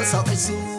ቀሳቂሱኒ።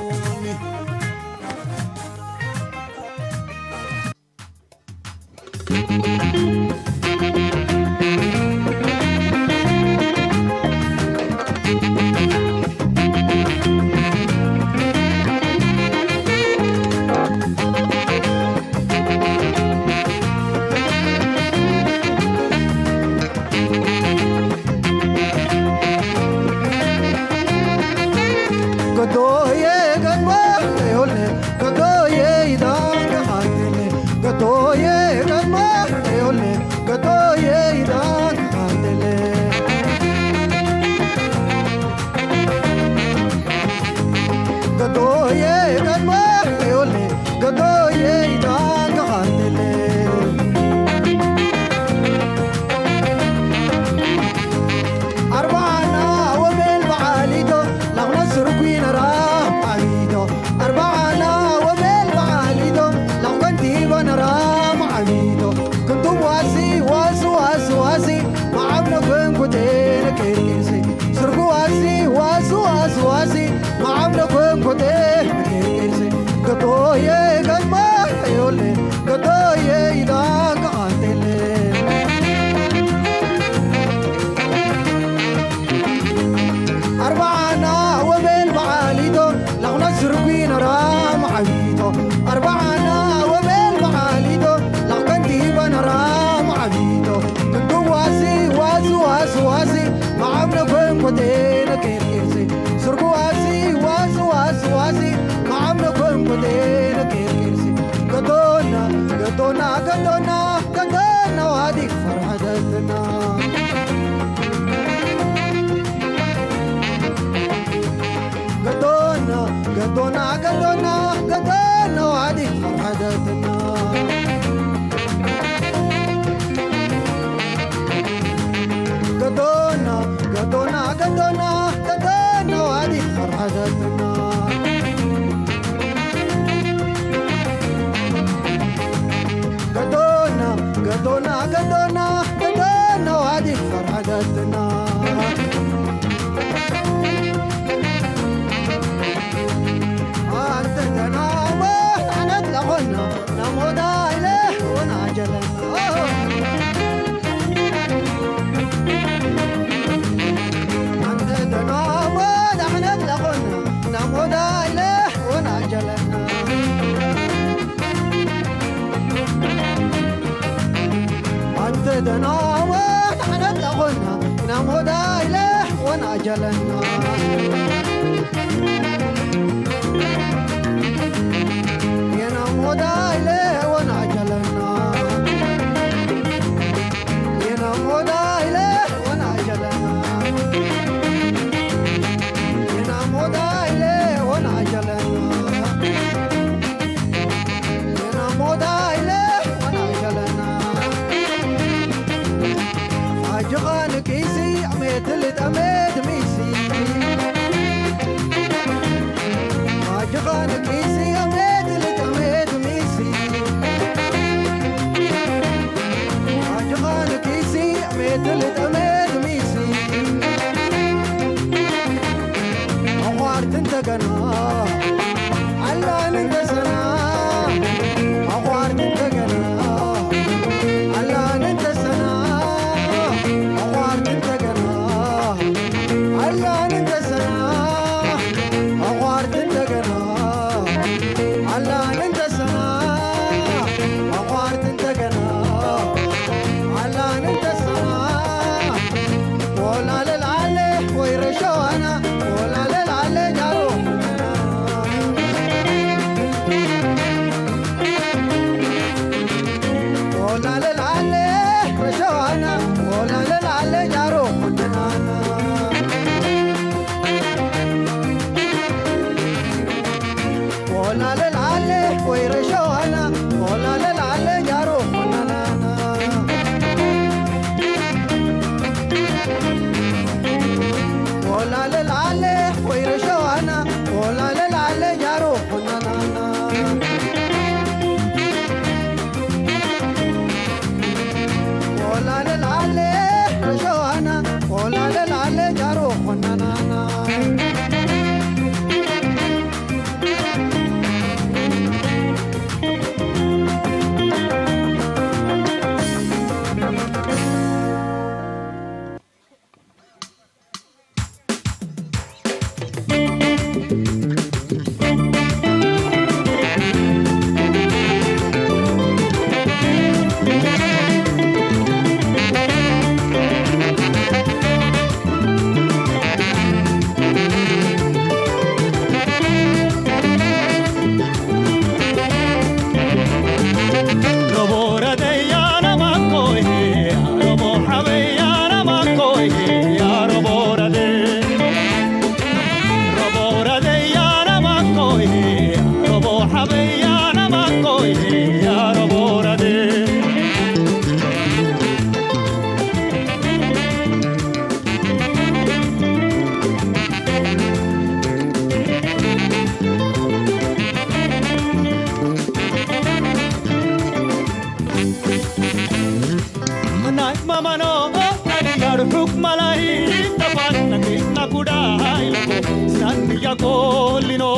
Malahi tapan nagis na kuda hai loko san ya kolino.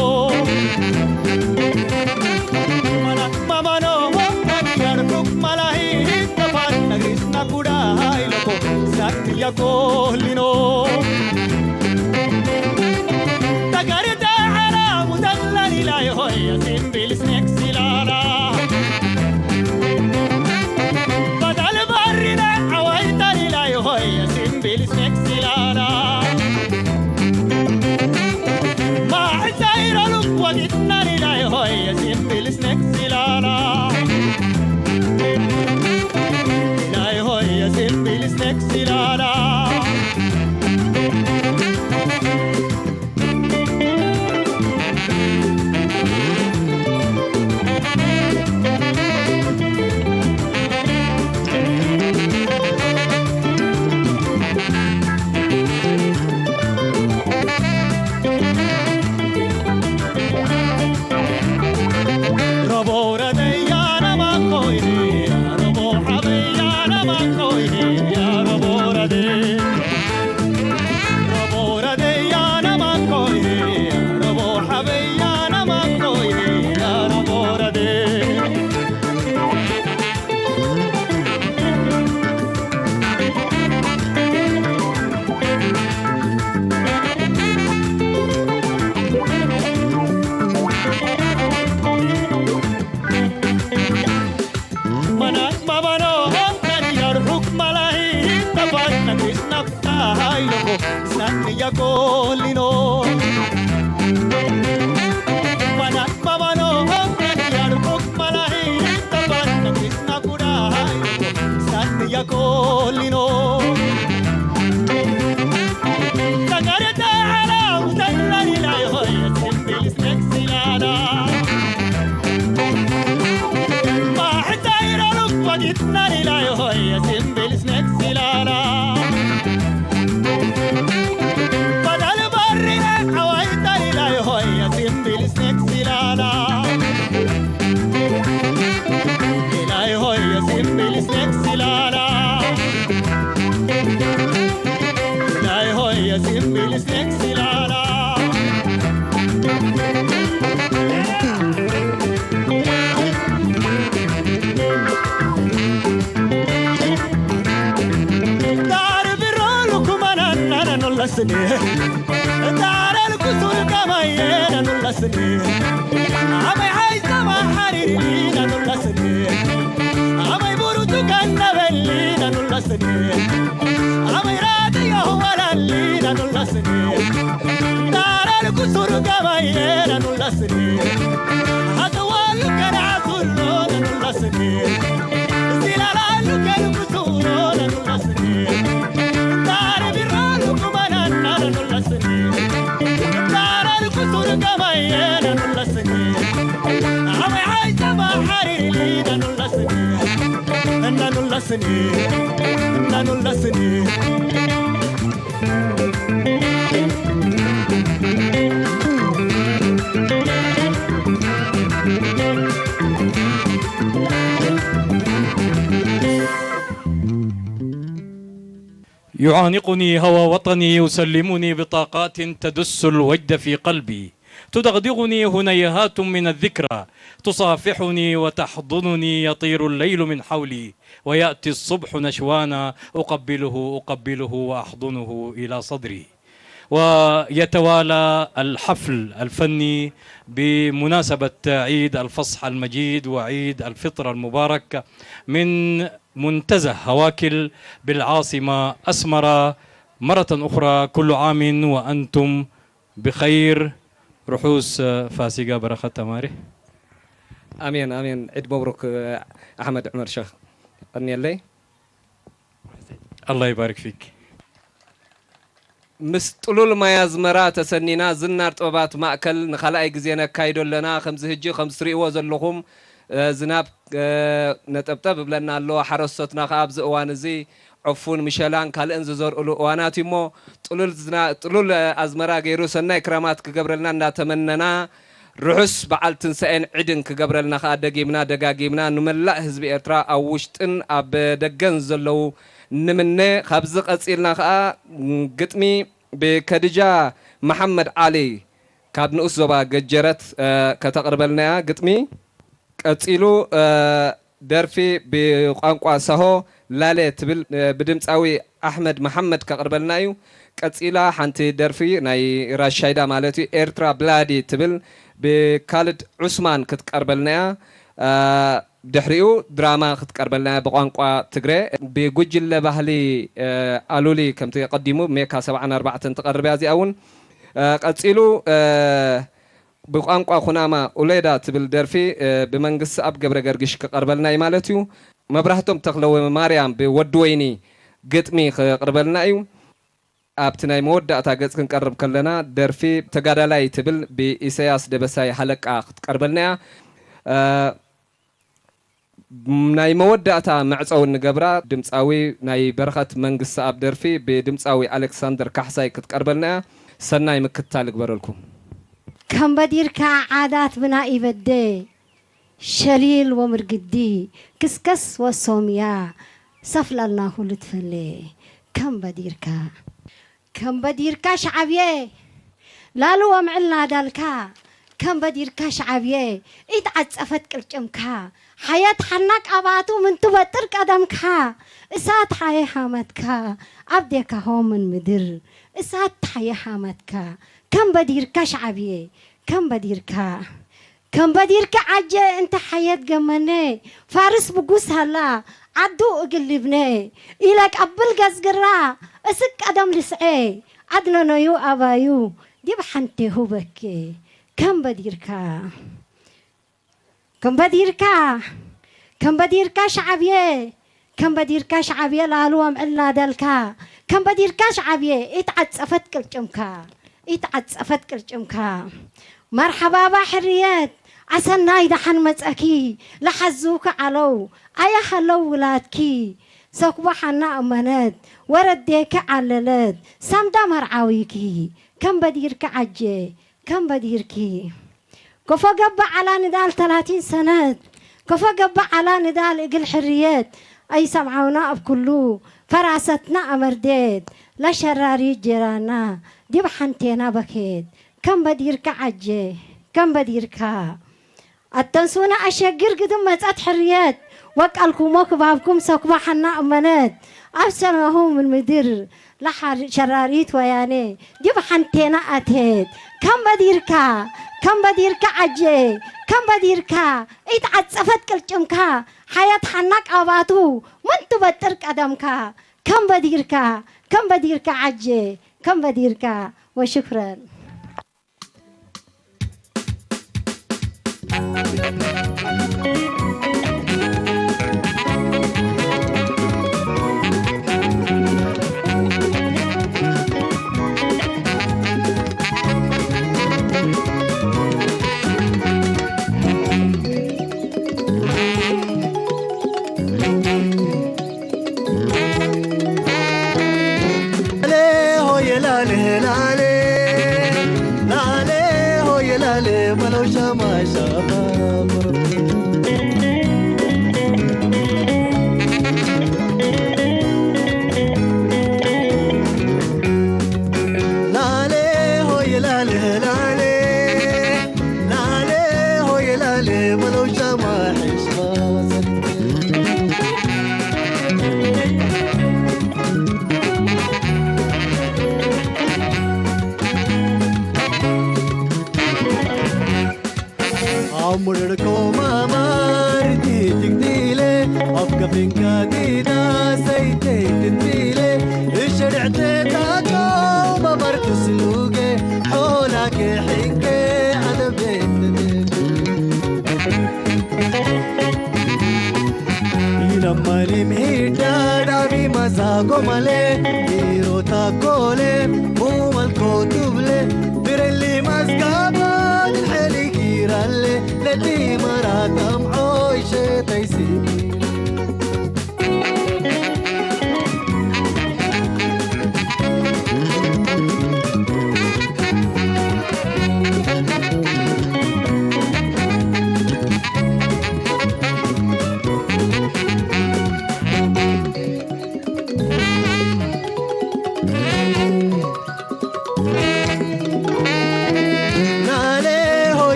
Mana mamano yar kuk malahi tapan nagis na kuda hai loko san ya kolino. Tagarita ala mudallani lai hoy simbil snack silala. Badal barrina awaitani lai hoy simbil snack silala. Ma zaira luk wagitnani lai hoy simbil snack silala. Lai hoy simbil snack silala. Mana mabano hokani yar huk malahi tapan nagis na kuda hai loko san ya kolino. Mana mabano hokani yar huk malahi tapan nagis na kuda hai loko san ya kolino. Tagarita ala mudallani lai hoy simbil snack silala. Ma zaira luk wagitnani lai hoy simbil snack silala. Badal barrina awaitani lai hoy simbil snack silala. Lai hoy simbil snack silala. Lai hoy simbil snack silala. Dar birolu kumanan nana no lasne. Dar al kusur kamaye nana no lasne. Amay hay sama hariri nana no lasne. Amay buru tukan nabelli nana no lasne. Amay rati yahu walalli nana no lasne. Dar al kusur kamaye nana no lasne. Hatu walu kana asullo nana no lasne. Zilala lu kana kusuro nana no lasne. Dar birolu kumanan nana no lasne. Dar al kusur kamaye nana no lasne. Amay hay sama hariri nana no lasne. Nana no lasne. Nana no lasne. يعانقني هوى وطني، يسلمني بطاقات تدس الوجد في قلبي، تدغدغني هنيهات من الذكرى، تصافحني وتحضنني، يطير الليل من حولي، ويأتي الصبح نشوانا، أقبله، أقبله وأحضنه إلى صدري. ويتوالى الحفل الفني بمناسبة عيد الفصح المجيد وعيد الفطر المبارك من منتزه هواكل بالعاصمة أسمرة. مرة أخرى، كل عام وأنتم بخير. ርሑስ ፋሲጋ በረኸት ተማሪ። ኣሜን፣ ኣሜን። ዒድ መብሩክ ኣሕመድ ዑመር ሸኽ። ቀንየለይ። الله يبارك فيك. ምስ ጥሉል ማይ ኣዝመራ ተሰኒና ዝናር ጥበባት ማእከል ንኻልኣይ ግዜ ነካይዶ ኣለና። ከምዚ ህጂ ከምዚ ትርእይዎ ዘለኹም፣ እ፣ ዝናብ፣ እ፣ ነጠብጠብ እብለና ኣሎ። ሓረስቶትና ከኣ ኣብዚ እዋን እዚ ዕፉን፣ ምሸላን ካልእን ዝዘርእሉ እዋናት እዩ እሞ ጥሉል ዝና-፣ ጥሉል ኣዝመራ ገይሩ ሰናይ ክራማት ክገብረልና እንዳተመነና ርሑስ በዓል ትንሳኤን ዒድን ክገብረልና ከኣ ደጊምና ደጋጊምና ንመላእ ህዝቢ ኤርትራ ኣብ ውሽጥን ኣብ ደገን ዘለዉ ንምነ። ካብዚ ቀጺልና ከኣ ግጥሚ ብከድጃ መሓመድ ዓሊ ካብ ንኡስ ዞባ ገጀረት፣ እ፣ ከተቕርበልና እያ ግጥሚ። ቀጺሉ፣ እ፣ ደርፊ ብቋንቋ ሳሆ ላለ ትብል፣ እ፣ ብድምጻዊ ኣሕመድ መሓመድ ከቕርበልና እዩ። ቀጺላ ሓንቲ ደርፊ ናይ ራሻይዳ ማለት እዩ፣ ኤርትራ ብላዲ ትብል ብካልድ ዑስማን ክትቀርበልና እያ። እ፣ ድሕሪኡ ድራማ ክትቀርበልና እያ ብቋንቋ ትግረ። ብጉጅለ ባህሊ፣ እ፣ ኣሉሊ ከምቲ ቀዲሙ ሜካ ሰብዓን ኣርባዕተን ትቐርብ እያ እዚኣ እውን። እ፣ ቀጺሉ፣ እ፣ ብቋንቋ ኩናማ ኡሌዳ ትብል ደርፊ፣ እ፣ ብመንግስትኣብ ገብረ ገርግሽ ክቐርበልና እዩ ማለት እዩ። መብራህቶም ተኽለ ማርያም ብወዲ ወይኒ ግጥሚ ክቕርበልና እዩ። ኣብቲ ናይ መወዳእታ ገጽ ክንቀርብ ከለና ደርፊ ተጋዳላይ ትብል ብኢሰያስ ደበሳይ ሃለቃ ክትቀርበልና እያ። እ፣ ናይ መወዳእታ መዕጸዊ እንገብራ ድምጻዊ ናይ በረኸት መንግስትኣብ ደርፊ ብድምጻዊ ኣሌክሳንደር ካሕሳይ ክትቀርበልና እያ። ሰናይ ምክትታል እግበረልኩም። ከንበዲርካ ዓዳት ብና ኢበደ፣ ሸሊል ወምርግዲ፣ ክስከስ ወሶምያ፣ ሰፍላልና ኩሉ ትፈለ። ከንበዲርካ፣ ከንበዲርካ ሻዕብየ፣ ላሉ ወምዕል ናዳልካ፣ ከንበዲርካ ሻዕብየ፣ ኢድ ዓጸፈት ቅልጭምካ፣ ሓየት ሓናቅ ኣባቱ ምን ትበጥር ቀደምካ፣ እሳት ሓየ ሓመትካ፣ ኣብ ዴካሆ ምን ምድር፣ እሳት ሓየ ሓመትካ፣ ከንበዲርካ ሻዕብየ፣ ከንበዲርካ። ከንበዲርካ ዓጀ እንተ ሓየት ገመነ፣ ፋርስ ብጉስ ሃላ፣ ዓዱ እግል ልብነ፣ ኢለ ቀብል ገዝግራ፣ እስቅ ቀደም ልስዔ፣ ዓድነነዩ ኣባዩ፣ ዲብ ሓንቴሁ በኬ። ከንበዲርካ፣ ከንበዲርካ፣ ከንበዲርካ ሻዕብየ፣ ከንበዲርካ ሻዕብየ ላሉ ኣምዕል ናደልካ፣ ከንበዲርካ ሻዕብየ ኢትዓጸፈት ቅልጭምካ፣ ኢትዓጸፈት ቅልጭምካ። መርሓባባ ሕርየት፣ ኣሰናይ ደሓን መጸኪ፣ ለሓዙኪ ዓለው፣ ኣያ ሃለው ውላድኪ፣ ሰኩባ ሓና እመነት፣ ወረዴኪ ዓለለት፣ ሳምዳ መርዓዊኪ፣ ከንበዲርኪ ዓጀ፣ ከንበዲርኪ። ከፎ ገባ ዓላ ንዳል ተላቲን ሰነት፣ ከፎ ገባ ዓላ ንዳል እግል ሕርየት፣ ኣይሰምዓውና ኣብ ኩሉ፣ ፈራሰትና ኣመርዴት፣ ለሸራሪ ጀራና፣ ዲብ ሓንቴና በኬት፣ ከንበዲርካ ዓጀ፣ ከንበዲርካ። ኣተንሱና ኣሸግር ግድም መጸት ሕርየት፣ ወቃልኩሞ ክባብኩም ሰኩባ ሓና እመነት፣ ኣብ ሰማሁ ምን ምድር፣ ለሓር-፣ ሸራሪት ወያኔ ዲብ ሓንቴና ኣትየት። ከንበዲርካ፣ ከንበዲርካ ዓጀ፣ ከንበዲርካ ኢትዓጸፈት ቅልጭምካ፣ ሓየት ሓናቅ ኣባቱ ምን ትበጥር ቀደምካ። ከንበዲርካ፣ ከንበዲርካ ዓጀ፣ ከንበዲርካ። ወሽክረን። ኣብ ሙርኮ ማማርቲ ትግዲለ፣ ኣብ ከፊንካ ዲዳ ሰይተይ ትንቢለ፣ እሸርዕተ ታቶ ማማርቲ ስሉገ፣ ሖላገ ሕንገ ኣደቤት። ይነማሊም ሂዳድ ኣቢ ማዛጎማለ፣ ቢሮታ ኮለ፣ ሙመልኮ ቱብለ፣ ብረሊ ማዝጋባ፣ ድልሐሊ ጊራለ፣ ለቲ መራታም ዖይሸ ተይሲቢ።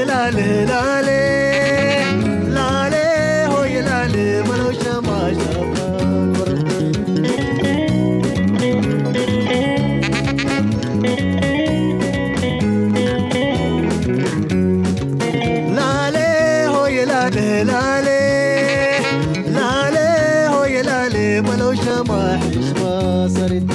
ላሌ ላሌ ላሌ ሆይ ላሌ በለው ሸማሽ ነበር። ላሌ ሆይ ላሌ ላሌ ላሌ ሆይ ላሌ በለው ሸማሽ ማሰሪት።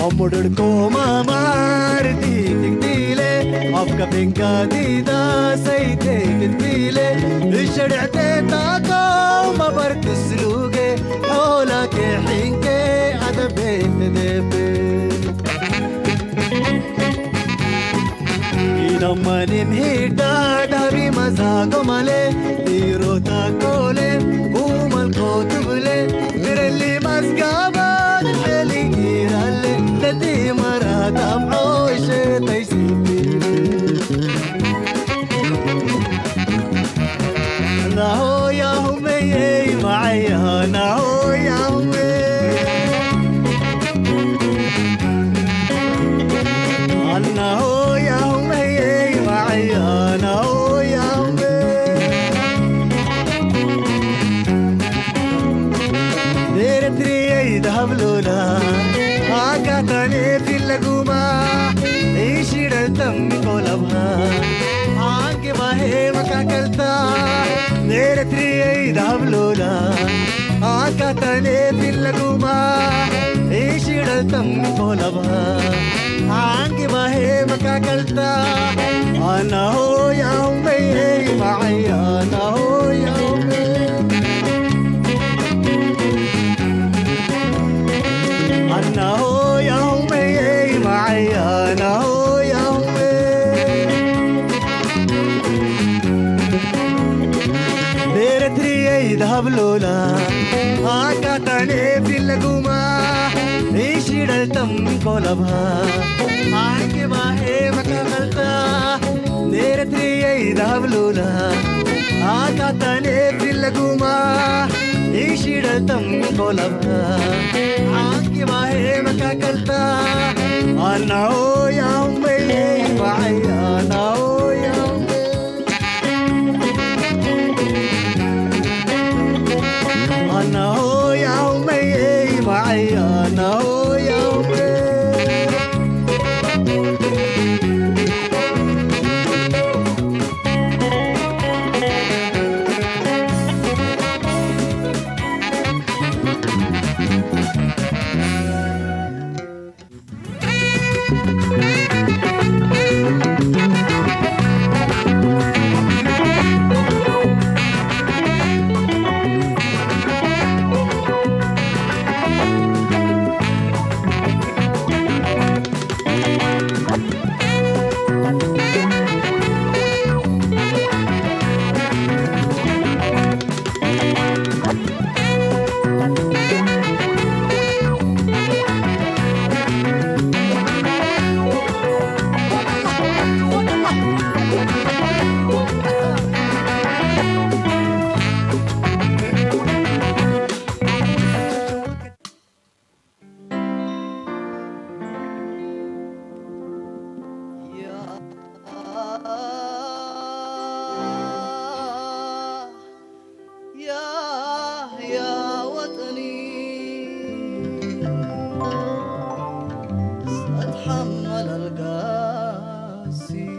ኣሞደድኮ ማማርቲ ትግዲለ ኣብ ከፌንካ ዲዳ ሰይተ ትግዲለ እሸድዕተ ታቶ ማባር ክስሉገ ሖላከ ሒንከ ኣደበ ተደብ ኢዶማኒም ሂዳ ዳቢ ማዛጎማለ ኢሮታ ኮለ ጉማል ኮትብለ ምረሊ ማዝጋባ ንሕሊ ጊራለ ተቲ ማራት ኣምዖ ሸተይ ስቢል ናሆ ያሁመየይ ማዓያ ናሆ ያሁመ ኣናሆ ያሁመየይ ማዓያ ናሆ ያሁመ ኤረትርየይ ዳሃብሎላ ኣጋታኔ ፊለጉማ ኢሺረልተም ኮለብሃ ኣንጌባሄ መካከልታ ኤረትርየይ ዳሃብሎላ ኣጋታኔ ፊለጉማ ኢሺረልተም ኮለብሃ ኣንጌባሄ መካከልታ ኣናሆ ያሁመየይ ማዓያ ኣናሆ ያሁመ ኣናሆ ያሁመየይ ማዓያ ኣናሆ ያሁመ ኤረትርየይ ዳሃብሎላ ኣጋታኔ ፊለጉማ ኢሺረልተም ኮለብሃ ኣንጌባሄ መካከልታ ኤረትርየይ ዳሃብሎላ ኣጋታኔ ፊለጉማ ኢሺረልተም ኮለብሃ ኣንጌባሄ መካከልታ ኣናሆ ያሁመየይ ማዓያ ኣናሆ ያሁመ ኣናሆ ያሁመየይ ማዓያ ኣናሆ ያሁመ يا يا وطني، ستحمل القاسي.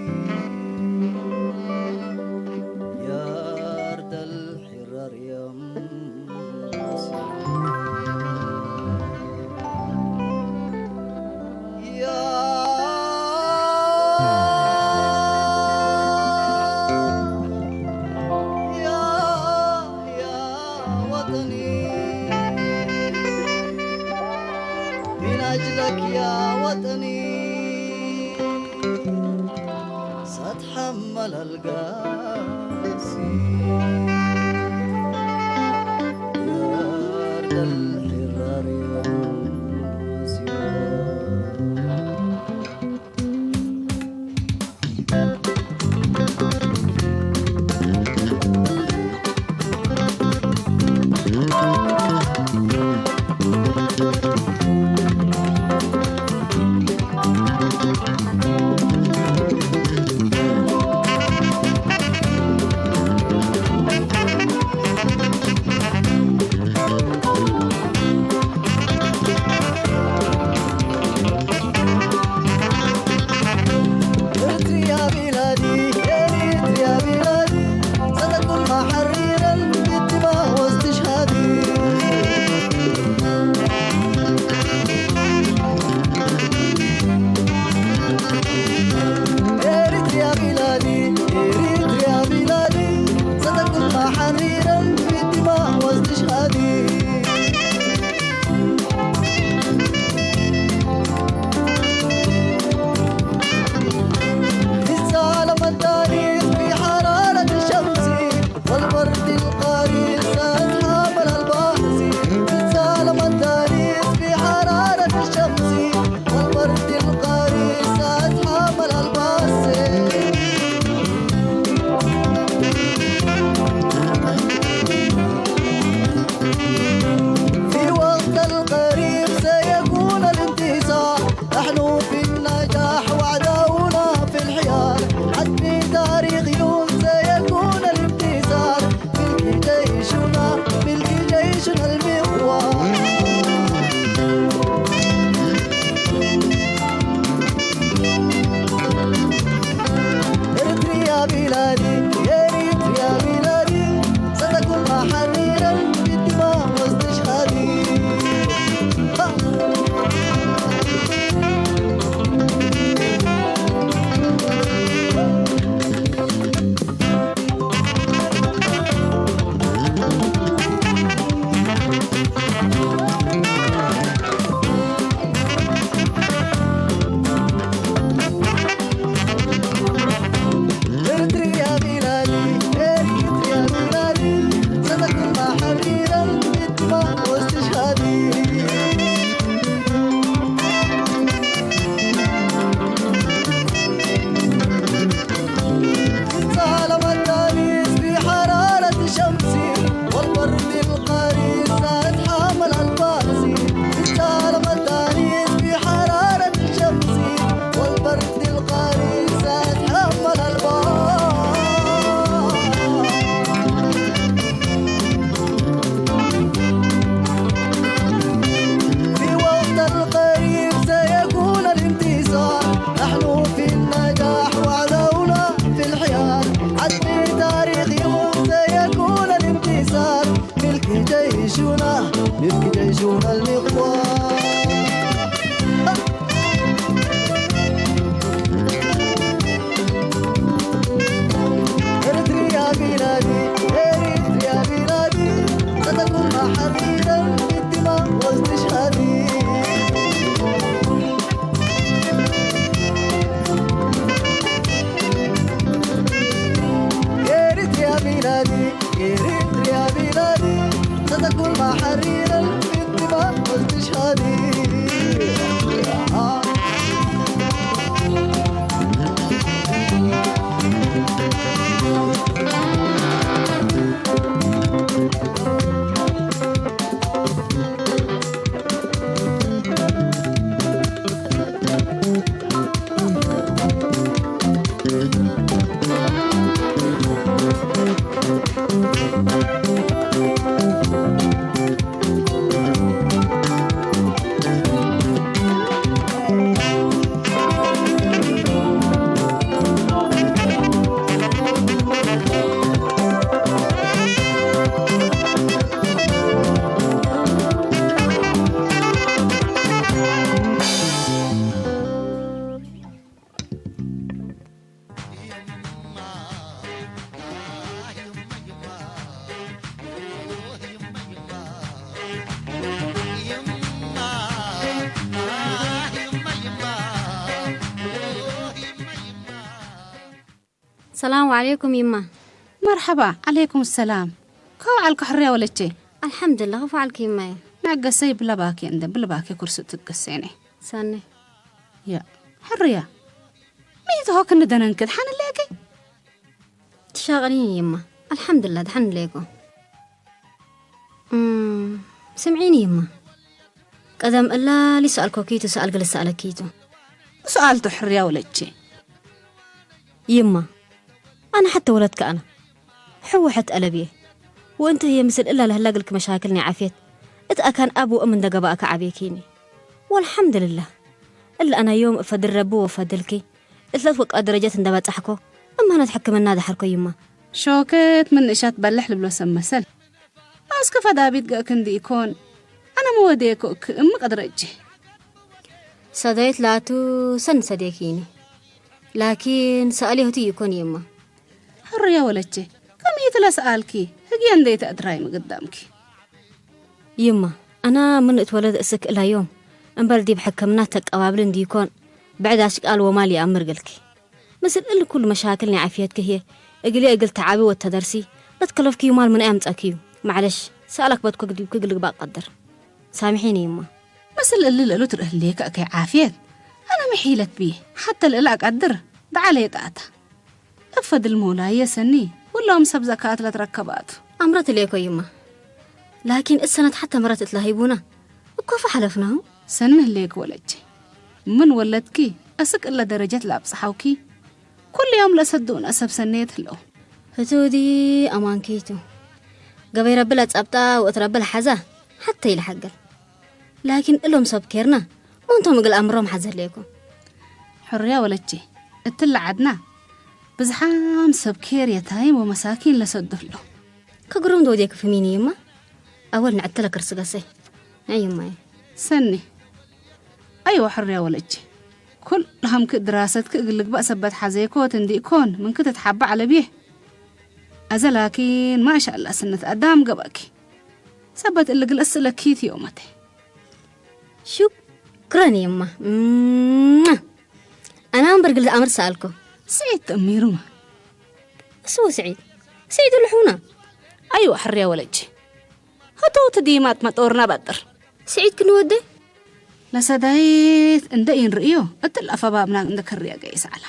يا أرض الحرار يا مصر. يا يا يا وطني، من أجلك يا وطني، سأتحمل القاسي. يا أرض الحرار يا سيوان. بالدماء واستشهادي. إريتريا بلادي، إريتريا بلادي، ستكون محررا بالدماء واستشهادي. ظلم التاريخ بحرارة الشمس، والبرد القارس سيتحمل ألفاظي. ظلم التاريخ بحرارة الشمس، والبرد القارس سيتحمل ألفاظي. في وقت القريب سيكون الانتصار، نحن في النجاح وعدونا في الحيار. عد في تاريخ يوم سيكون الانتصار، ملك جيشنا، ملك جيشنا المقوار. إريتريا بلادي، إريتريا بلادي، ستكون محررا بالدماء واستشهادي. إريتريا بلادي، إريتريا بلادي، ستكون محررا بالدماء واستشهادي. آه. ሰላም ዓለይኩም ይማ። መርሐባ፣ ዓለይኩም ሰላም። ከመይ ውዓልኪ ሕርያ ወለቼ? ኣልሐምዱሊላህ፣ ከፍ ዓልኪ ይማየ። ንዕገሰይ ብለባኬ እንደ ብለባኬ ኩርሲ ትገሰኔ። ሰኔ። ያ፣ ሕርያ። ሚይትሆ ክንደነንክ ድሓን ኣለኪ? ትሻቐኒ ይማ። ኣልሐምዱሊላህ፣ ድሓን ኣለይኮ። እም፣ ስምዒኒ ይማ። ቀደም እላሊ ሰኣልኮኪቱ ሰኣል ግልስ ሰኣለኪቱ። ሰኣልቱ ሕርያ ወለቼ። ይማ፣ ኣነ ሓተ ወለድከ ኣነ። ሕወሐት ኣለብየ። ወእንተ ህየ ምስል እላ ለህላ ግልክ መሻክል ናይ ዓፍየት። እት ኣካን ኣብ ወእም እንደገባእከ ዓብየኪኒ። ወልሓምድልላህ። እላ ኣና ዮም እፈድል ረቢ ወፈድልኪ። እትለት ወቃ ደረጀት እንደበጻሕኮ። እማነት ሕክምና ደሓርኮ ይማ። ሾከት ምን እሻት በልሕ ልብሎ ሰብ መሰል። ኣስከ ፈዳቢት ገእክ እንዲ ኢኮን፣ ኣነ መወደየኮ እክ እም ቀድረቼ። ሰደየት ላቱ ሰን ሰደየኪኒ። ላኪን ሰኣል የህቱ ይኮን የማ። ሕርያ ወለቼ፣ ከምይት ለሰኣልኪ፣ ህግየ እንደይ ተእድራይ ምቅዳምኪ። ይማ፣ ኣና ምን እትወለድ እስክ እላዮም፣ እምበር ዲብ ሕክምና ተቀባብል እንዲኮን፣ ብዕድ ኣሽቃል ወማል ይኣምር ገልኪ። ምስል እል ኩሉ መሻክል ናይ ዓፍየትኪ ህየ፣ እግልየ እግል ተዓቢ ወተደርሲ፣ ለትከለፍኪዩ ማል ምንኣይ ኣምጸእኪዩ? ማዕለሽ፣ ሰኣል ኣክበድኮ ግዲብኪ እግል ግባእ ቀድር። ሳምሒኒ ይማ። ምስል እል ለእሉ ትርእህልየ ከእከይ ዓፍየት፣ ኣነ ምሒለት ብየ፣ ሓተ ለእል ኣቀድር፣ ደዓለየ ጣእታ። እፈድል ሞላየ ሰኒ፣ ሁሎም ሰብ ዘካት ለትረከባቱ። ኣምረት እልየኮ ይማ። ላኪን እሰነት ሓተ ምረት እትላሂቡና፣ እኮ ፈሓለፍናሁ። ሰኒ ህልየክ ወለቼ። ምን ወለድኪ፣ እስክ እለ ደረጀት ለኣብጽሓውኪ፣ ኩሉ ዮም ለሰዱኡነ ሰብ ሰነየት ህለው። ህቱ ዲ ኣማንኪቱ። ገበይ ረቢ ለጸብጣ ወእት ረቢ ለሓዛ፣ ሓተ ኢለሓገል። ላኪን እሎም ሰብ ኬርና፣ ሞንቶም እግል ኣምሮም ሓዘ ህልየኩም። ሕርያ ወለቼ፣ እትለ ዓድና፣ ብዝሓም ሰብ ኬር የታይም ወመሳኪን ለሰዱ ህለው። ከግሮም ዶ ወዴ ክፍሚኒ ይማ? ኣወል ንዕትለ ክርስገሰይ። ንዕይማየ። ሰኒ። ኣይወ ሕርያ ወለች። ኩል ሃምክ ድራሰትክ እግል ልግባእ ሰበት ሓዘይኮት እንዲእኮን ምንክ ትትሓባ ዓለብየ። ኣዘ ላኪን ማሻላ ስነት ኣዳም ገባኪ። ሰበት እልግል እስለኪት ዮመተ። ሹክረን የማ። እምዋ። ኣና እምበር ግልት ኣምር ሰኣልኮ። ስዒድ ተእሚሩማ። እሱ ስዒድ። ስዒድ ልሑና። ኣይወ ሕርያ ወለች። ኸቶት ዲማት መጦርና ባጥር። ስዒድ ክንወደ? ለሰዳይት እንደ ኢንርእዮ እትል ኣፈባብና እንደ ከርያ ገይስ ዓላ።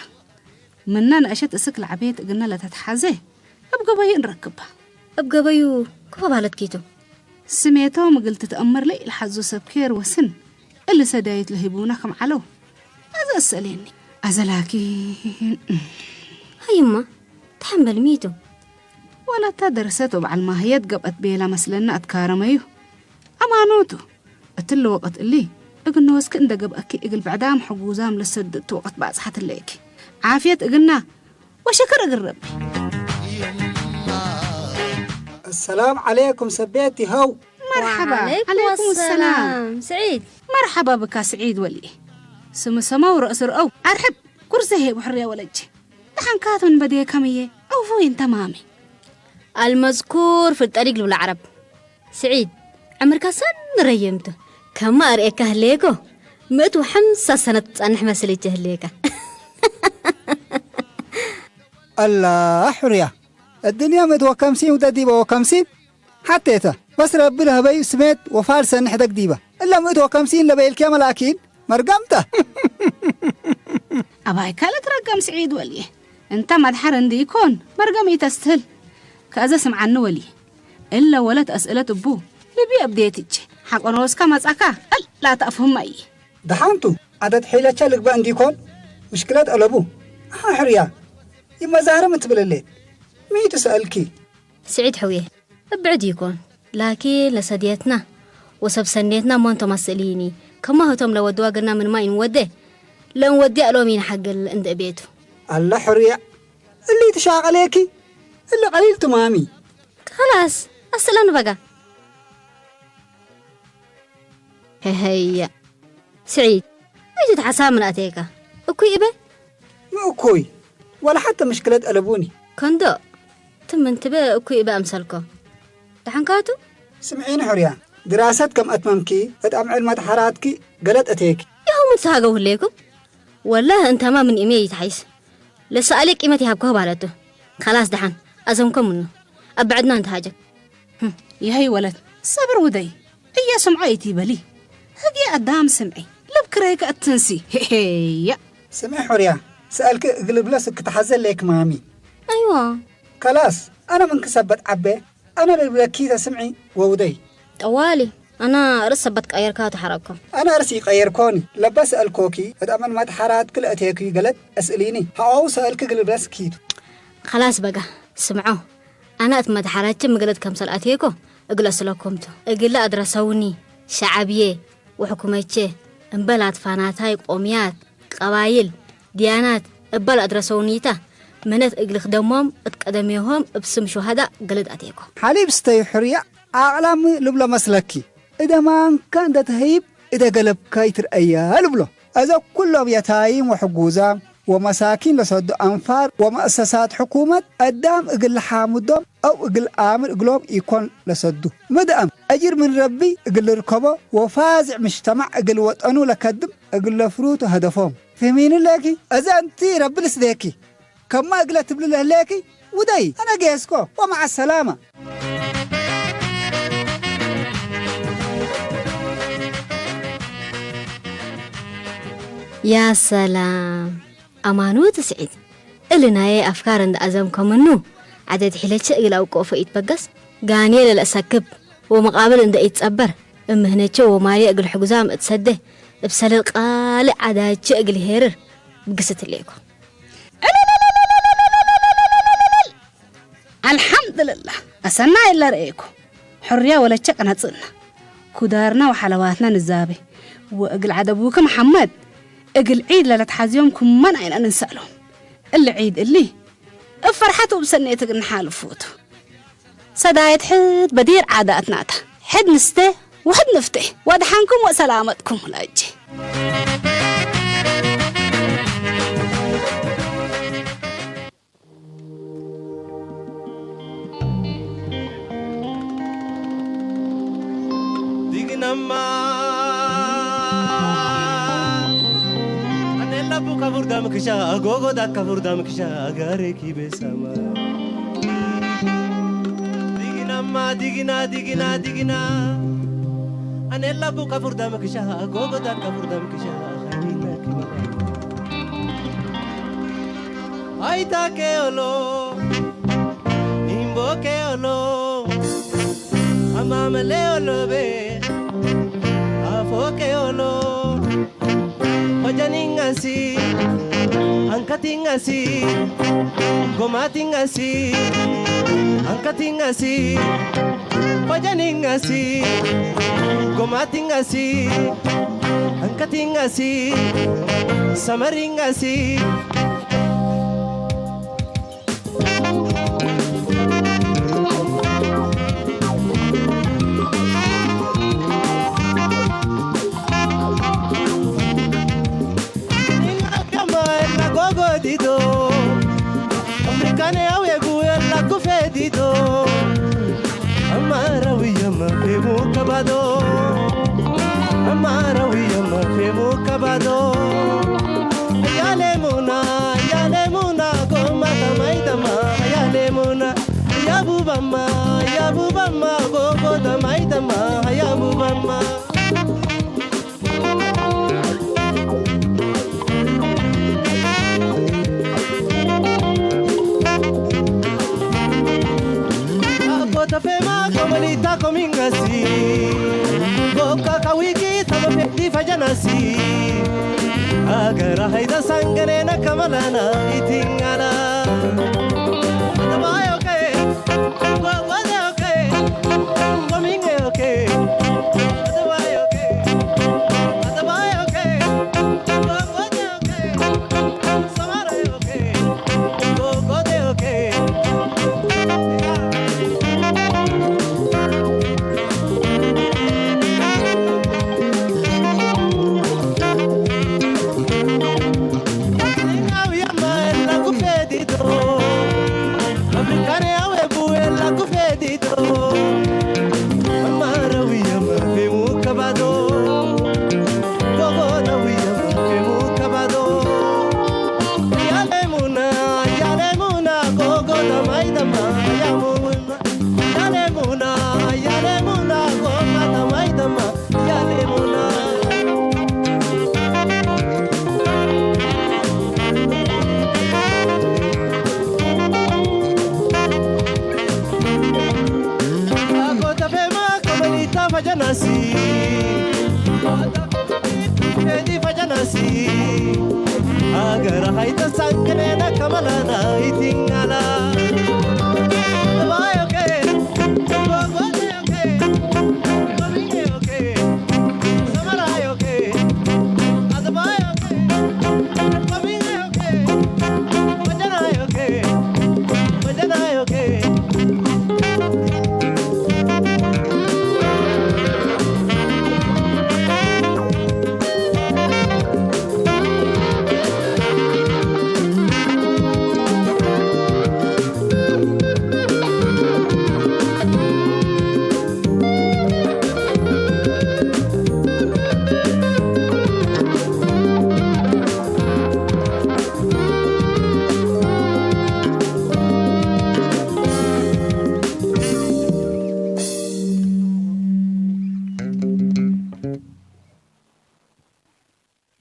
ምና ንእሸት እስክ ለዓቤት እግና ለተትሓዘ እብ ገበዩ እንረክባ። እብ ገበዩ ክፈ ባለት ኪቱ። ስሜቶም እግል ትትአመር ለይ ለሓዞ ሰብ ኬር ወስን እሊ ሰዳይት ለሂቡና ከም ዓለው። ኣዘ እሰሌኒ። ኣዘ ላኪን። ሃይማ ተሐንበል ሚቱ። ወላታ ደርሰት ወበዓል ማህየት ገብአት ቤላ መስለና ኣትካረመዩ። ኣማኖቱ። እትሊ ወቀት እሊ እግነ ወስኪ እንደ ገብአኪ እግል ብዕዳም ሕጉዛም ለሰድእቲ ወቀት ባጽሓት እለይኪ። ዓፍየት እግና ወሸክር እግል ረቢ። السلام عليكم سبيتي هو መርሓባ ወዓለይኩም ዓለይኩም ሰላም ሰላም። ስዒድ። መርሓባ ብካ ስዒድ ወልየ ስም ሰማው ረእስ ርአው ኣርሕብ ኩርሰ ሄ ብሕርያ ወለጀ ደሓንካት ምን በድየ ከምየ ኣውፎ ይንተማሚ المذكور في الطريق ልብሉ ዓረብ። ስዒድ ዕምርካ ሰኒ ረየምቱ ከማ ኣርእየካ ህለየኮ ምእት ወሐምሳ ሰነት ትጸንሕ መስል ይህልየካ። الله حرية الدنيا مت وكمسين ودديبة وكمسين حتى يتا بس ربي لهبي سميت وفال سنح دك ديبة إلا مت وكمسين لبيل كامل أكيد مرقمته ኣባይ ካልእ ትረገም ስዒድ ወልየ እንተ መድሓር እንዲ ይኮን መርገም ይተስትህል ከእዘ ስምዓኒ ወልየ እለ ወለት ኣስእለት እቡ ልቢ ኣብዴትች ሓቆኖ ወስካ መጻካ እል ላተኣፍሁማ እየ دحانتو عدد حيلة لقبا عندي كون مشكلة ألبو ها حرية يمزهر متبللي ميت سألكي ስዒድ ሕውየ እብዕድ ይኮን ላኪን ለሰድየትና ወሰብ ሰንየትና እሞ እንቶም ኣስእልይኒ ከማህቶም ለወድዋ ግና ምንማ ኢንወደ ለእንወዲያ እሎም ኢንሓግል እንደ ቤቱ الله حرية اللي تشاغليكي اللي قليل تمامي ከላስ ኣስእለን በጋ ሄሄያ ስዒድ ኣይቱ ተሓሳብ ምን ኣተየካ እኩይ እበ مأكوي ولا حتى مشكلة ألبوني ከንዶ ትምንትበ እኩይ እበ ኣምሰልኮ ደሓንካቱ سمعيني حرية دراسات كم أتممكي أتأم علم تحراتكي قلت أتيكي ይኸው ምትሃገው ህለይኩም ወላህ እንተማ ምን ኢሜ ይትሓይስ ለሰኣሌ ቂመት ይሃብኮ ባለቱ ከላስ ደሓን ኣዘምኮ ምኑ ኣብ ብዕድና እንተሃጀክ ይሀይ ወለት ሰብር ውደይ እየ ስምዖ እይቲ በሊ ህግየ ኣዳም ስምዒ ልብ ክረይ ከእትንሲ ሄሄያ سمعي حرية سألك قلب لسك تحزن ليك مامي ኣይዋ كلاس أنا من كسبت عبي أنا للبلكيزة سمعي وودي ጠዋሊ ኣና ርእስ ሰበት ቀየርካ ተሓረግኮ أنا رسي غير كوني لبس الكوكي أتأمل ما تحرات كل أتيكي قلت أسأليني هاو سألك قلب لسكيت ከላስ በጋ ስምዖ ኣና እት መድሓራችን ምግለት ከምሰል ኣትየኮ እግለ ስለኮምቱ እግለ ኣድረሰውኒ ሸዓብየ ወሕኩመቼ እምበል ኣትፋናታይ ቆምያት ቀባይል ድያናት እበል ኣድረሰውኒታ ምነት እግልክ ደሞም እት ቀደሜሆም እብ ስም ሹሃዳ ገለድ ኣትየኮ حليب ستي حرية أعلم لبلا مسلكي إذا ما كان ده تهيب إذا قلب كايتر أيا لبلا أذا كلهم يتايم وحقوزام ومساكين لصدو أنفار ومؤسسات حكومة أدام إقل حامدهم أو إقل آمر إقلوم يكون لصدو مدأم أجر من ربي إقل ركبه وفازع مجتمع إقل وطنو لكدم إقل لفروت هدفهم فهميني لكي أذا أنتي ربي لسديكي كما إقل تبلي لهليكي ودي أنا جيسكو ومع السلامة يا سلام ኣማኑት ስዒድ እሊ ናየ ኣፍካር እንደ ኣዘምከምኑ ዓደድ ሒለቸ እግል ኣውቆ ፈኢት በገስ ጋኔ ለለእሰክብ ወመቃብል እንደ ኢትጸበር እምህነቸ ወማልየ እግል ሕጉዛም እትሰደ እብ ሰለል ቃልዕ ዓዳቸ እግል ሄርር ብግስት ሌኮ ኣልሓምድልላህ ኣሰና የለ ረኤኩ ሕርያ ወለቸ ቀነጽእና ኩዳርና ወሓለዋትና ንዛቤ ወእግል ዓደቡከ መሓመድ እግል ዒድ ለለትሓዝዮም ኩመን ኣይና ንንሰእሎም እሊ ዒድ እሊ እብ ፈርሓት ወብሰኔት እግል ንሓልፉቱ ሰዳየት ሕድ በዲር ዓዳትናታ ሕድ ንስተ ውሕድ ንፍተ። ወድሓንኩም ወሰላመትኩም ላጂ። Diginamma anella buka furdam kisha agogo dakka furdam kisha agare kibesama. Diginamma digina digina digina anella buka furdam kisha agogo dakka furdam kisha khayrina kibesama. Aitake olo, imboke olo, amamale olo be, afoke olo. Pajaning asi, angkating asi, gomating asi, angkating asi, pajaning asi, gomating asi, angkating asi, samaring asi. Afrikane awe guela kufedito. Amara wiyam femu kabado. Amara wiyam femu kabado. Yalemuna, yalemuna, goma tamaitama, yalemuna. Yabubama, yabubama, gogo tamaitama, yabubama. Ako tafema komanita komingasi. Boka kawiki tama feti fajanasi. Agara haida sangane na kamalana itingana. Atabayo ke. Fajanasi, Edi fajanasi, agara haita sangkene na kamalana itingala. Bayoke, bayoke, bayoke, samarayoke, azabayoke, bayoke, fajanayoke, fajanayoke.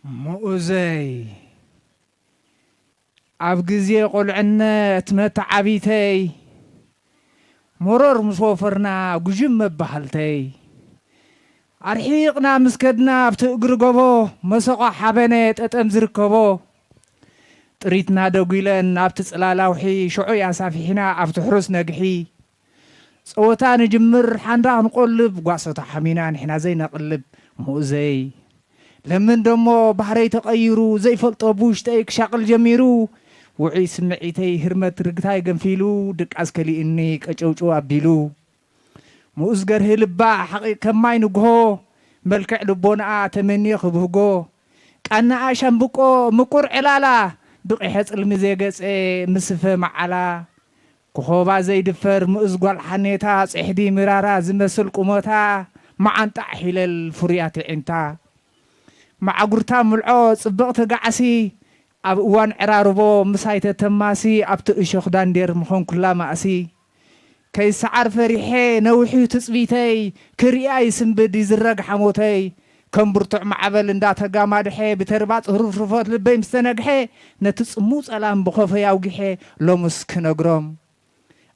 ሙኡዘይ፣ ኣብ ግዜ ቁልዕነት መተዓቢተይ፣ መሮር ምስ ወፈርና ጉጅም መባህልተይ፣ ኣርሒቕና ምስ ከድና ኣብቲ እግሪ ጎቦ፣ መሰቖ ሓበነ ጠጠም ዝርከቦ፣ ጥሪትና ደጒለን ኣብቲ ጽላል ኣውሒ ሽዑ ኣሳፊሕና ኣብቲ ሕሩስ ነግሒ፣ ጸወታ ንጅምር ሓንዳ ክንቆልብ ጓሶ ተሓሚና ንሕና ዘይነቕልብ ሙኡዘይ። ለምን ደሞ ባህረይ ተቐይሩ ዘይፈልጦ ብውሽጠይ ክሻቕል ጀሚሩ። ውዑይ ስምዒተይ ህርመት ርግታይ ገንፊሉ ድቃስ ከሊኡኒ ቀጨውጭው ኣቢሉ። ምኡዝ ገርሂ ልባ ሓቒ ከማይ ንግሆ፣ መልክዕ ልቦናኣ ተመንዮ ክብህጎ፣ ቃናኣ ሻምብቆ ምቁር ዕላላ፣ ብቂሐ ጽልሚ ዘየገጸ ምስፈ መዓላ፣ ኮኾባ ዘይድፈር ምኡዝ ጓል ሓኔታ፣ ጽሕዲ ምራራ ዝመስል ቁመታ፣ መዓንጣዕ ሒለል ፍሩያት ኣዒንታ። መዓጉርታ ምልዖ ጽብቕቲ ጋዕሲ፣ ኣብ እዋን ዕራርቦ ምሳይ ተተማሲ፣ ኣብቲ እሾኽ ዳንዴር ምኾንኩላ ማእሲ። ከይሰዓር ፈሪሐ ነዊሑ ትጽቢተይ፣ ክሪኣ ይስንብድ ይዝረግ ሓሞተይ። ከም ብርቱዕ ማዕበል እንዳተጋማድሐ፣ ብተርባጽ ህሩፍሩፎት ልበይ ምስ ተነግሐ፣ ነቲ ጽሙው ጸላም ብኸፈይ ኣውጊሐ፣ ሎምስ ክነግሮም።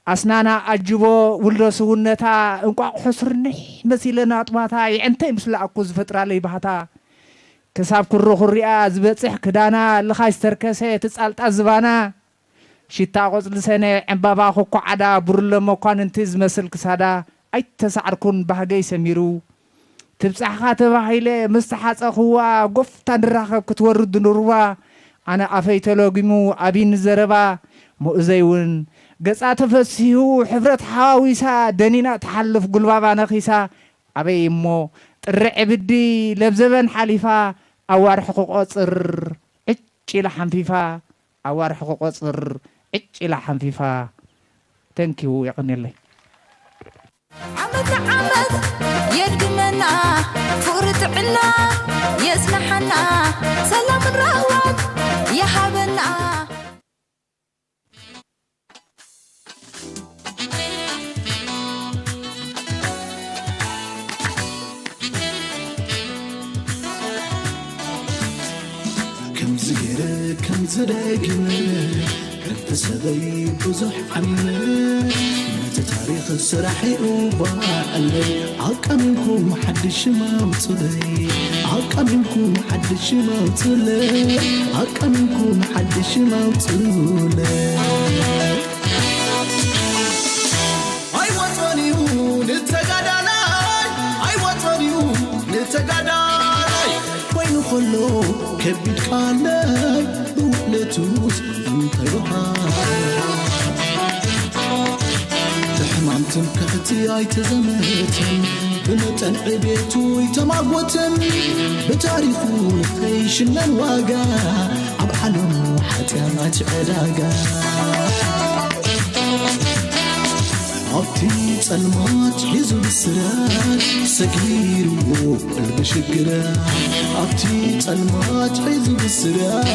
ኣስናና ኣጅቦ ውልዶ ስውነታ፣ እንቋቑሖ ስርንሕ መሲለ ናጥባታ፣ የዕንተይ ምስ ለኣኩ ዝፈጥራለይ ባህታ። ክሳብ ኩርኹሪኣ ዝበጽሕ ክዳና፣ ልኻይ ዝተርከሰ እቲ ጻልጣ ዝባና። ሽታ ቆጽሊ ሰነ፣ ዕምባባ ኮኮዓዳ፣ ብርለ መኳንንቲ ዝመስል ክሳዳ፣ ኣይተሳዕርኩን ባህገይ ሰሚሩ። ትብጻሕኻ ተባሂለ ምስ ተሓጸኽዋ፣ ጎፍታ ንራኸብ ክትወርድ ንሩባ። ኣነ ኣፈይ ተሎጊሙ ኣቢኒ ዘረባ፣ ምኡዘይ እውን ገጻ ተፈሲሁ፣ ሕብረት ሓዋዊሳ፣ ደኒና ትሓልፍ ጉልባባ ነኺሳ። ኣበይ እሞ ጥሪ ዕብዲ ለብዘበን ሓሊፋ፣ ኣዋርሕ ክቆጽር ዕጭ ኢላ ሓንፊፋ፣ ኣዋርሕ ክቆጽር ዕጭ ኢላ ሓንፊፋ። ተንኪው፣ የቐንየለይ። ዓመት ዓመት የድግመና፣ ፍቕሪ ጥዕና የጽንሓና፣ ሰላምን ራህዋን ይሃበና። ከምዚ ገይረ ከምዚ ደጊመ፣ ከብተሰበይ ብዙሕ ዓሚመ፣ ነቲ ታሪኽ ስራሕ ይእባዕለይ። ኣቃሚምኩም ሓድሽ ሽም ኣውጹለይ፣ ኣቃሚምኩም ሓድሽ ሽም ኣውጹለይ፣ ኣቃሚምኩም ሓድሽ ሽም ኣውጹለይ። ኣይወጾን እዩ ንተጋዳላይ፣ ኣይወጾን እዩ ንተጋዳላይ። ኮይኑ ከሎ ከቢድ ቃለይ፣ ብውዕለቱስ እንታይ በሃል? ብሕማም ትምክሕቲ ኣይተዘመተን፣ ብመጠን ዕቤቱ ኣይተማጎተን። ብታሪኹ ንኸይሽነን ዋጋ፣ ኣብ ዓለሙ ሓጢኣት ዕዳጋ። ኣብቲ ጸልማት ሒዙ ብስራት፣ ሰጊርዎ ቀልቢ ሽግራት። ኣብቲ ጸልማት ሒዙ ብስራት፣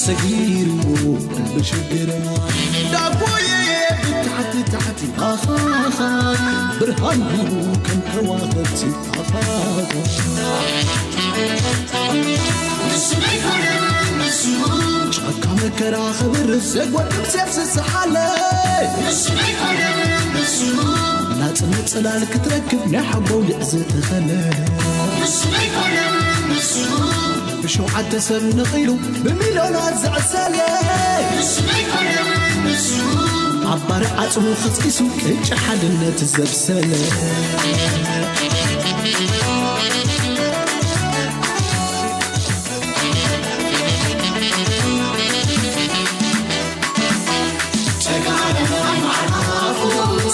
ሰጊርዎ ቀልቢ ሽግራት። ዳቦየ ብታሕቲ ታሕቲ፣ ሃሃሃ፣ ብርሃኑ ከም ከዋኽብቲ። ጫካ መከራ ክብርስ ዘጎድፍ ሴፍ ዝሰሓለ፣ ናጽነት ጽላል ክትረክብ ናይ ሓቦ ውግዕ ዝተኸለ። ብሸውዓተ ሰብ ነቒሉ ብሚልዮናት ዘዕሰለ፣ ኣብ ባርዕ ዓጽሙ ኸስኪሱ ቅጫ ሓድነት ዘብሰለ።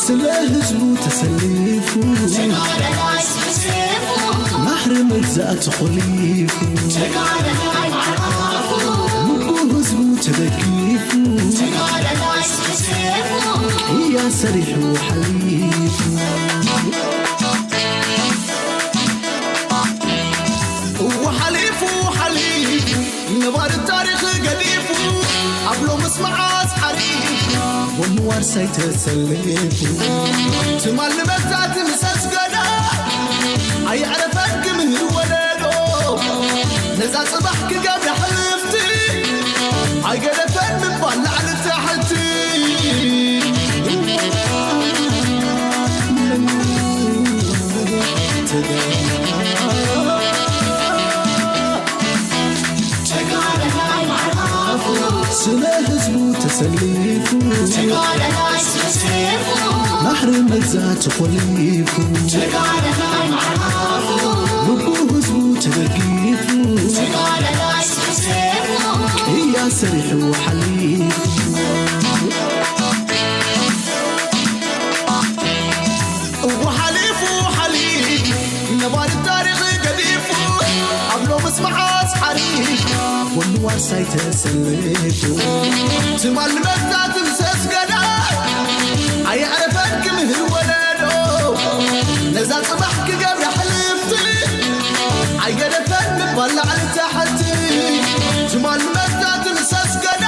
ስለ ህዝቡ ተሰሊፉ፣ ናሕሪ መግዛእቲ ኾሊፉ፣ ንጉ ህዝቡ ተደጊፉ፣ ቅያ ሰሪሑ ሓሊፉ። እወ ሓሊፉ፣ ሓሊፉ፣ ነባሪ ታሪኽ ገዲፉ፣ ኣብ ሎምስ መዓስ ዓሪፉ፣ ጎኑ ዋርሳይ ተሰሊፉ። ትማል ንመግዛእቲ ምስ ኣስገዳ፣ ኣየዕረፈን ክምህር ወለዶ፣ ነዛ ጽባሕ ክገብራ ሕልፍቲ፣ ኣይገደፈን ምባል ላዕሊ ታሕቲ። ስለ ህዝቡ ተሰሊፉ፣ ናሕሪ መግዛእቲ ኾሊፉ፣ ልቡ ህዝቡ ተደጊፉ፣ ቅያ ሰሪሑ ሓሊፉ። እወ ሓሊፉ፣ ሓሊፉ፣ ነባሪ ታሪኽ ገዲፉ፣ ኣብ ሎምስ መዓስ ሓሪፍ፣ ጎኒ ዋርሳይ ተሰሊፉ። ትማል ንመግዛእቲ ምስ ኣስገዳ፣ ኣየዕረፈን ክምህር ወለዶ። ነዛ ጽባሕ ክገብራ ሕልፍቲ፣ ኣይገደፈን ምባል ላዕሊ ታሕቲ። ትማል ንመግዛእቲ ምስ ኣስገዳ፣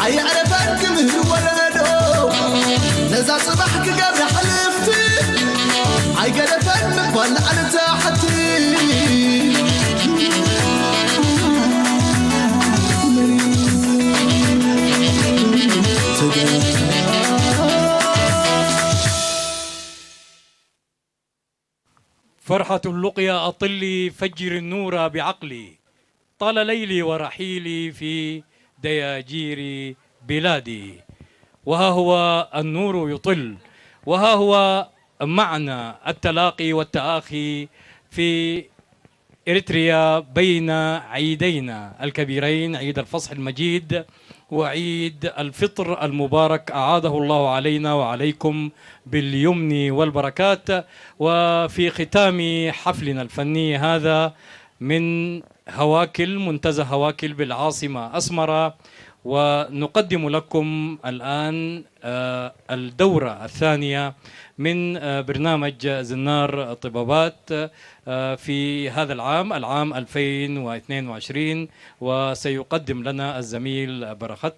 ኣየዕረፈን ክምህር ወለዶ። ነዛ ጽባሕ ክገብራ ሕልፍቲ፣ ኣይገደፈን ምባል ላዕሊ ታሕቲ። فرحة اللقيا أطلي، فجر النور بعقلي. طال ليلي ورحيلي في دياجير بلادي، وها هو النور يطل، وها هو معنا التلاقي والتآخي في إريتريا بين عيدينا الكبيرين، عيد الفصح المجيد وعيد الفطر المبارك، أعاده الله علينا وعليكم باليمن والبركات. وفي ختام حفلنا الفني هذا، من هواكل، منتزه هواكل بالعاصمة أسمرة، ونقدم لكم الآن، آه، الدورة الثانية من، آه، برنامج زنار طبابات، آه، في هذا العام، العام ألفين واثنين وعشرين، وسيقدم لنا الزميل برخت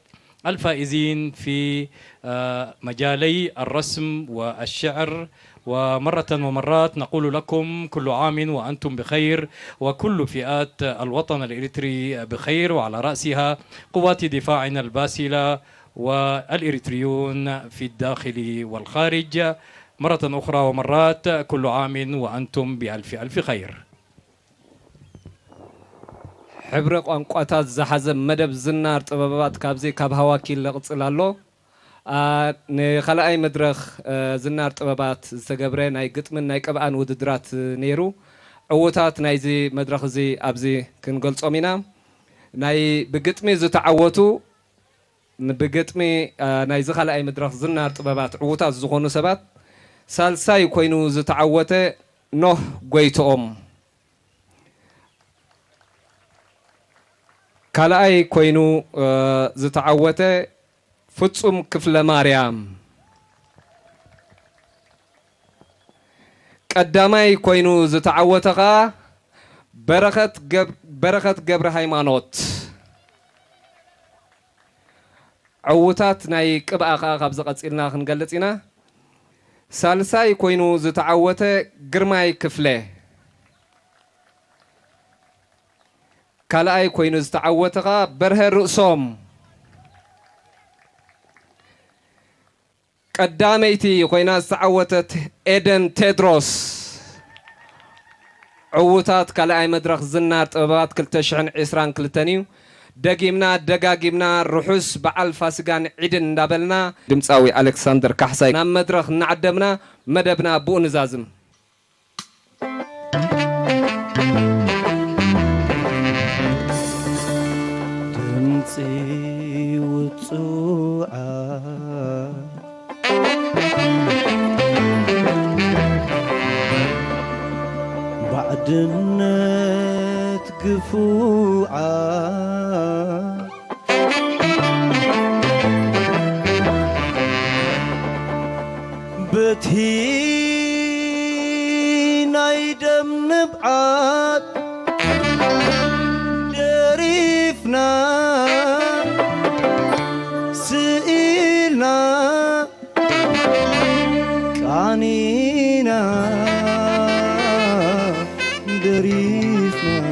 الفائزين في، آه، مجالي الرسم والشعر. ومرة ومرات نقول لكم كل عام وأنتم بخير، وكل فئات الوطن الإريتري بخير، وعلى رأسها قوات دفاعنا الباسلة والإريتريون في الداخل والخارج. مرة أخرى ومرات كل عام وأنتم بألف ألف خير. ሕብረ ቋንቋታት ዝሓዘ መደብ ዝናር ጥበባት ካብዚ ካብ ሃዋኪል ይቕጽል ኣሎ። ኣ፣ ንኻልኣይ መድረኽ፣ እ፣ ዝናር ጥበባት ዝተገብረ ናይ ግጥምን ናይ ቅብኣን ውድድራት ነይሩ። ዕዉታት ናይዚ መድረኽ እዚ ኣብዚ ክንገልጾም ኢና። ናይ ብግጥሚ ዝተዓወቱ፣ ብግጥሚ፣ እ፣ ናይዚ ካልኣይ መድረኽ ዝናር ጥበባት ዕዉታት ዝኾኑ ሰባት፣ ሳልሳይ ኮይኑ ዝተዓወተ ኖህ ጎይትኦም፣ ካልኣይ ኮይኑ፣ እ፣ ዝተዓወተ ፍጹም ክፍለማርያም፣ ቀዳማይ ኮይኑ ዝተዓወተ ኸኣ በረኸት ገብ-፣ በረኸት ገብረሃይማኖት። ዕዉታት ናይ ቅብኣ ኸኣ ካብዚ ቀጺልና ክንገልጽ ኢና። ሳልሳይ ኮይኑ ዝተዓወተ ግርማይ ክፍለ፣ ካልኣይ ኮይኑ ዝተዓወተ ኸኣ በርሀ ርእሶም፣ ቀዳመይቲ ኮይና ዝተዓወተት ኤደን ቴድሮስ። ዕዉታት ካልኣይ መድረኽ ዝናር ጥበባት ክልተ ሽሕን ዕስራን ክልተን እዩ። ደጊምና ደጋጊምና ርሑስ በዓል ፋሲጋን ዒድን እንዳበልና፣ ድምጻዊ ኣሌክሳንደር ካሕሳይ ናብ መድረኽ እናዓደምና መደብና ብኡ ንዛዝም። ድምጺ ውጹዓ፣ ባዕድነት ግፉዓ፣ በቲ ናይ ደም ንብዓት ደሪፍና፣ ስኢልና፣ ቃኒና፣ ደሪፍና።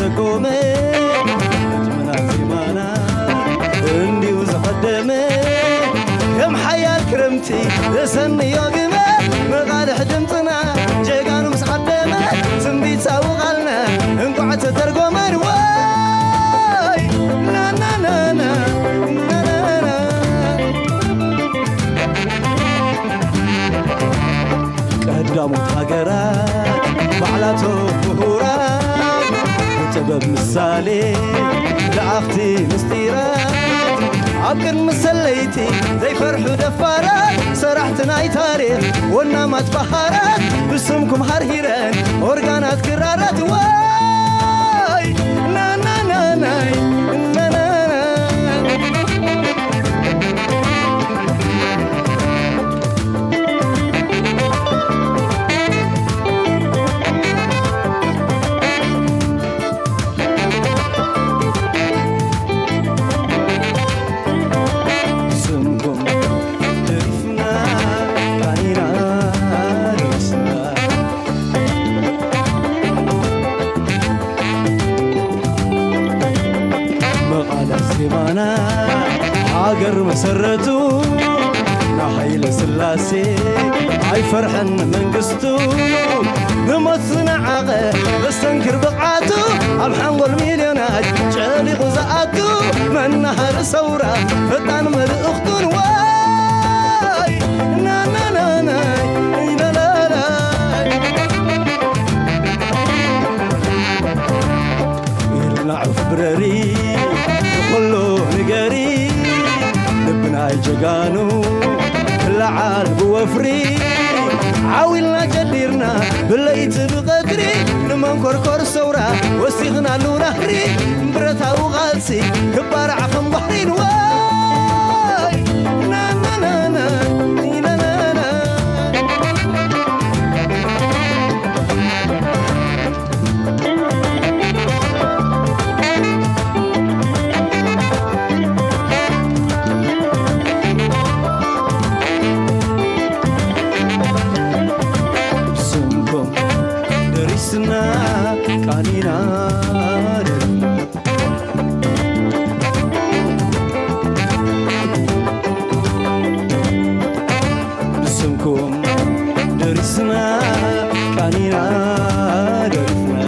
ደጎመ፣ ግጥምና ዜማና እንዲዩ ዝቐደመ፣ ከም ሓያል ክረምቲ ዘሰንዮ ግመ፣ መቓልሕ ድምፅና ጀጋኑ ምስ ዓደመ፣ ትንቢት ሳውቓልና እንቋዕ ተተርጎመን። ወይ ናናናና፣ ናናና። ቀዳሞት ሃገራት ባዕላቶም ምሁራት፣ ብጥበብ ምሳሌ ለኣኽቲ ምስጢራት፣ ኣብ ቅድሚ ሰለይቲ ዘይፈርሑ ደፋራት፣ ሰራሕቲ ናይ ታሪኽ ወናማት በሃራት፣ ብስምኩም ሃርሂረን ኦርጋናት ክራራት። ወይ ናናናናይ፣ ናናና። ስምኩም ደሪፍና ቃኒና ደሪስና። መቓልሕ ዜማና ሃገር መሰረቱ፣ ንሃይለ ስላሴ ኣይፈርሐን መንግስቱ። ንሞት ዝነዓቐ መስተንክር ብቕዓቱ፣ ኣብ ሓንጎል ሚልዮናት ጨሊቑ ዝኣቱ፣ መናሃሪ ሰውራ ፈጣን መልእኽቱን። ወይ ናናናናይ፣ ናናናይ። ኢልና ዑፍ ብረሪ፣ ንኹሉ ንገሪ፣ ልቢ ናይ ጀጋኑ ክለዓል ብወፍሪ። ዓው ኢልና ጀዲርና ብለይቲ ብቐትሪ፣ ንመንኮርኮር ሰውራ ወሲኽናሉ ናህሪ። ብረታዊ ቃልሲ ክባራዕ ከም ባሕሪን። ወይ ናናናና፣ ናናና። ስምኩም ደሪስና ቃኒና ደሪስና። ብስምኩም ደሪስና ቃኒና ደሪፍና።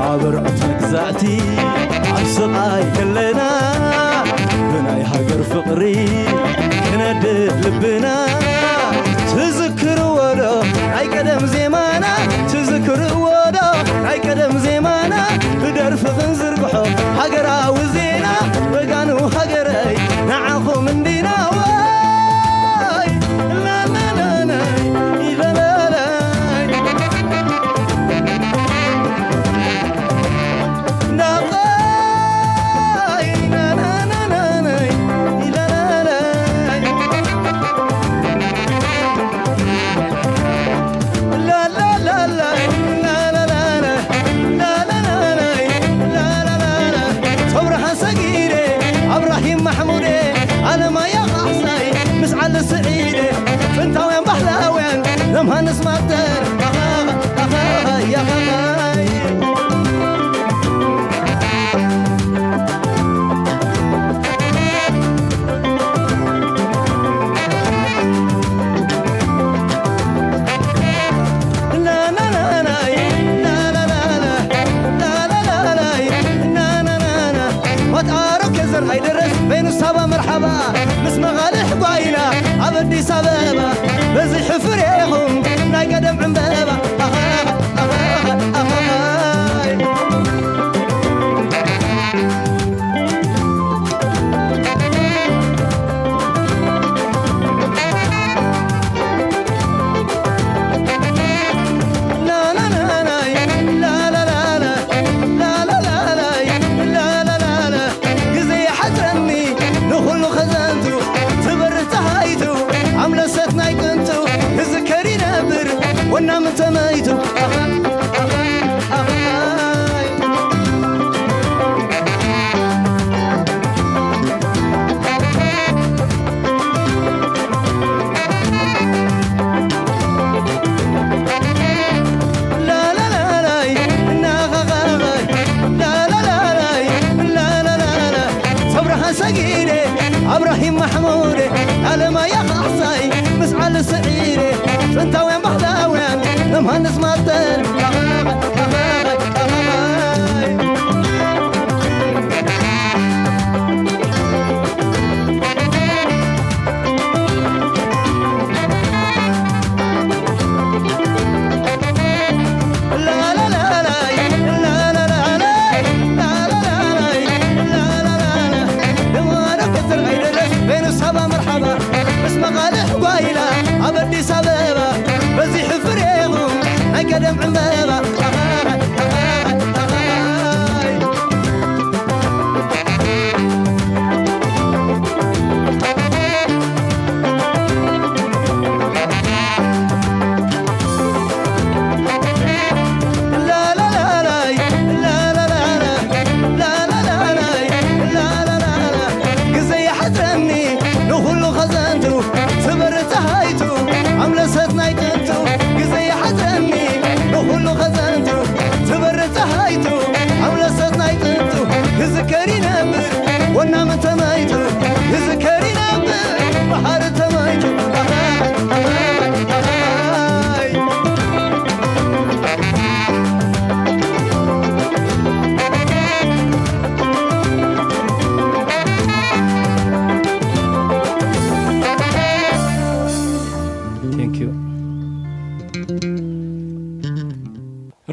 ኣብ ርዑት መግዛእቲ ኣብ ስቓይ ከለና፣ ብናይ ሃገር ፍቕሪ ክነድድ ልብና። ትዝክርዎ ዶ ናይ ቀደም ዜማና? ትዝክርዎ ዶ ናይ ቀደም ዜማና? ብደርፊ ክንዝርግሖ ሃገራዊ ዜና፣ ጀጋኑ ሃገረይ ንዓኹም እንዲና። ወይ ላላላላይ፣ ላላላይ። ናፍቆይ፣ ናናናናይ፣ ላላላይ። ላላላላይ፣ ላላላላ፣ ላላላላይ፣ ላላላላ። ገብረሃን ሰጊደ፣ ኣብራሂም ማሕሙደ፣ ኣለማያ ካሕሳይ፣ ምስ ዓሊ ስዒደ፣ ጥንታውያን ባህላውያን፣ ዮሃንስ ማርተር፣ ኣኻኻ፣ ኣኻኻ፣ ያኻኻይ። ላላላላይ፣ ላላላላ፣ ላላላላይ፣ ላላላላ። ማት ኣሮኬ ዘርኣይ ደረስ፣ ቬኑስ ሳባ መርሓባ፣ ምስ መቓልሕ ጓይላ ኣብ ኣዲስ ኣበባ፣ በዚሑ ፍሬኹም ናይ ቀደም ዕምበባ። ኣኻኻ፣ ኣኻኻ፣ ኣኻኻይ። ላላላላይ፣ ላላላላ፣ ላላላላይ፣ ላላላላ። ግዜ ይሓጽረኒ ንኹሉ ከዘንቱ፣ ትበርህ ጸሃይቱ፣ ኣምለሰት ናይ ጥንቱ፣ ክዝከር ይነብር ወናም እንተመይቱ። ኣኻ፣ ኣኻ፣ ኣኻ። ሳይ ምስዓል ስዒረ ጥንታውያን ባህላውያን ዮሃንስ ማተን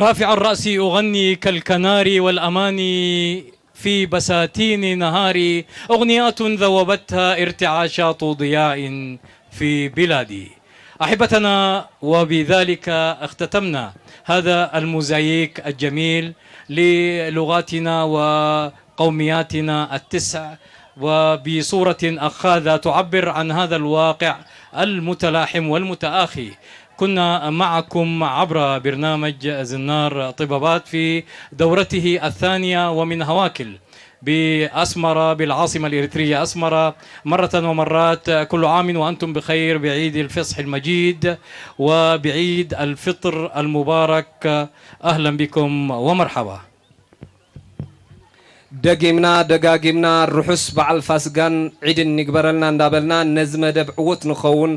رافع الرأس أغني كالكنار والأماني في بساتين نهاري، أغنيات ذوبتها ارتعاشات ضياء في بلادي. أحبتنا، وبذلك اختتمنا هذا الموزاييك الجميل للغاتنا وقومياتنا التسع، وبصورة أخاذة تعبر عن هذا الواقع المتلاحم والمتآخي. كنا معكم عبر برنامج زنار طبابات في دورته الثانية ومن هواكل بأسمرة، بالعاصمة الإريترية أسمرة. مرة ومرات، كل عام وأنتم بخير بعيد الفصح المجيد وبعيد الفطر المبارك. أهلا بكم ومرحبا. ደጊምና ደጋጊምና ርሑስ በዓል ፋስጋን ዒድን ይግበረልና እንዳበልና፣ ነዚ መደብ ዕዉት ንኸውን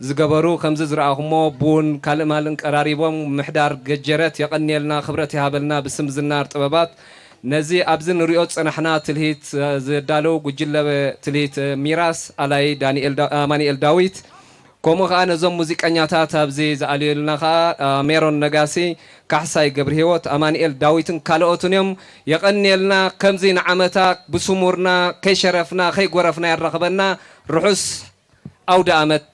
ዝገበሩ፣ ከምዚ ዝረኣኹሞ ቡን ካልእ ማልን ቀራሪቦም ምሕዳር ገጀረት የቐንየልና፣ ክብረት ይሃበልና ብስም ዝናር ጥበባት። ነዚ ኣብዚ ንሪኦ ዝጸናሕና ትልሂት ዘዳለዉ ጉጅለ ትልሂት ሚራስ ኣላይ ዳንኤል ኣማኒኤል ዳዊት፣ ከምኡ ኸኣ ነዞም ሙዚቀኛታት ኣብዚ ዝኣልዩልና ኸኣ ሜሮን ነጋሲ፣ ካሕሳይ ገብርሂወት፣ ኣማኒኤል ዳዊትን ካልኦትን እዮም። የቐንየልና፣ ከምዚ ንዓመታ ብስሙርና ከይሸረፍና ከይጎረፍና የራኽበና። ርሑስ ኣውደኣመት።